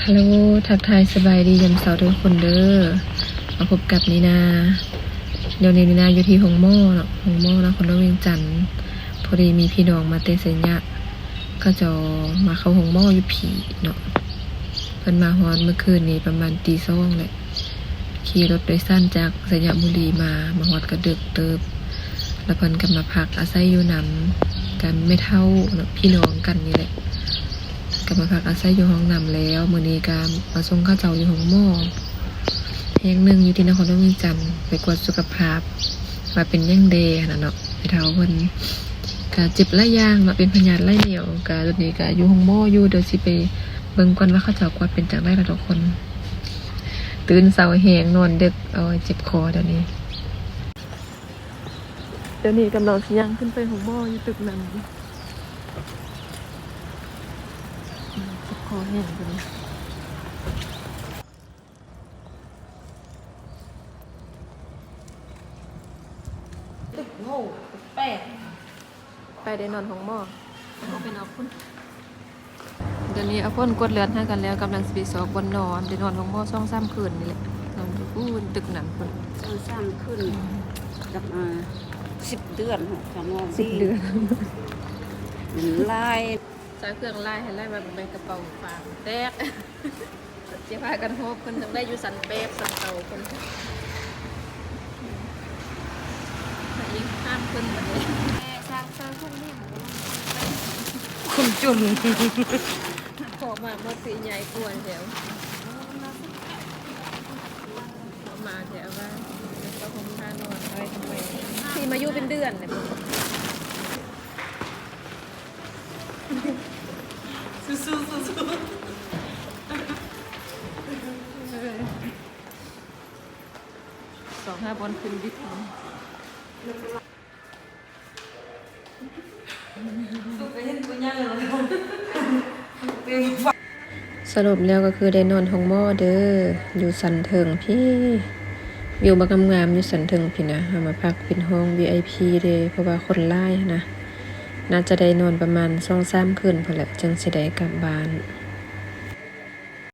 ຮາໂລ ທັກທາຍສະບາຍດີຍາມເຊົ້າທຸກຄົນເດີ ມາພົບກັບນີນາ. ດຽວນີ້ນີນາຢູ່ທີ່ໂຮງໝໍເນາະ ໂຮງໝໍນະຄອນຫຼວງວຽງຈັນ. ພໍດີມີພີ່ນ້ອງມາແຕ່ໄຊຍະ ເຂົາເຈົ້າມາເຂົ້າໂຮງໝໍຢູ່ພີ້ເນາະ. ເພິ່ນມາຮອດມື້ຄືນນີ້ປະມານຕີສອງແຫຼະ. ຂີ່ລົດໂດຍສານຈາກໄຊຍະບູລີມາ ມາຮອດກະເດິກເຕີບ ແລ້ວເພິ່ນກະມາພັກອາໄສຢູ່ນຳກັນ ແມ່ເຖົ້າເນາະ ພີ່ນ້ອງກັນນີ້ແຫຼະ ກະມາພັກອາໄສຢູ່ຫ້ອງນຳແລ້ວ. ມື້ນີ້ກະມາສົ່ງເຂົາເຈົ້າຢູ່ໂຮງໝໍແຫ່ງໜຶ່ງຢູ່ທີ່ນະຄອນຫຼວງວຽງຈັນ ໄປກວດສຸຂະພາບວ່າເປັນຫຍັງແດ່ຫັ້ນນະເນາະ. ແມ່ເຖົ້າເພິ່ນກະເຈັບຫຼາຍຢ່າງເນາະ ເປັນພະຍາດຫຼາຍແນວ. ກະດຽວນີ້ກະຢູ່ໂຮງໝໍຢູ່ ດຽວຊິໄປເບິ່ງກ່ອນວ່າເຂົາເຈົ້າກວດເປັນຈັ່ງໃດລະທຸກຄົນ. ຕື່ນເຊົ້າແຮງ ນອນເດິກ ໂອ້ຍ ເຈັບຄໍດຽວນີ້. ດຽວນີ້ກຳລັງຊິຍ່າງຂຶ້ນໄປໂຮງໝໍຢູ່ຕຶກນັ້ນ ເຈັບຄໍແຮງດຽວນີ້. ໂອ້ ແປກ ໄປໄດ້ນອນໂຮງໝໍ ເອົາໄປນອນພຸ້ນ. ດຽວນີ້ເອົາຜົນກວດເລືອດໃຫ້ກັນແລ້ວ ກຳລັງຊິໄປຊອກບ່ອນນອນ. ໄດ້ນອນໂຮງໝໍສອງສາມຄືນນີ້ແຫຼະ ນອນຢູ່ພຸ້ນຕຶກນັ້ນພຸ້ນ ສອງສາມຄືນ ຈັກ ເອີ ສິບເດືອນ ຈະມອງ ສິບເດືອນ ມັນຫຼາຍ ໃສ່ເຄື່ອງຫຼາຍໃຫ້ຫຼາຍ ວ່າແມ່ນກະເປົາຟາງແຕກ. ຊິພາກັນໂຮບຂຶ້ນ ຈັ່ງໄດ້ຢູ່ຊັ້ນແປດຊັ້ນເກົ້າພຸ້ນ ອີກຫ້າມຂຶ້ນບັດນີ້. ຄົນຈົນ ພໍມາໝົດຊິໃຫຍ່ກວ່າແຖວ ພໍມາແຖວວ່າເຂົາຫົ່ມຜ້ານອນອາຍທຳໄມ ຊິມາຢູ່ເປັນເດືອນແຫຼະ. ສູ້ໆ ສູ້ໆ ສອງຫາບ່ອນຂຶ້ນບິດ. ສະຫຼຸບແລ້ວກະຄືໄດ້ນອນໂຮງໝໍເດີ ຢູ່ຊັ້ນເທິງພີ້ ວິວບັກງາມໆ ຢູ່ຊັ້ນເທິງພີ້ນະ. ເຮົາມາພັກເປັນຫ້ອງວີໄອພີເດ້ ເພາະວ່າຄົນຫຼາຍຫັ້ນນະ. ໜ້າຈະໄດ້ນອນປະມານສອງສາມຄືນພຸ້ນແຫຼະ ຈຶ່ງຊິໄດ້ກັບບ້ານ.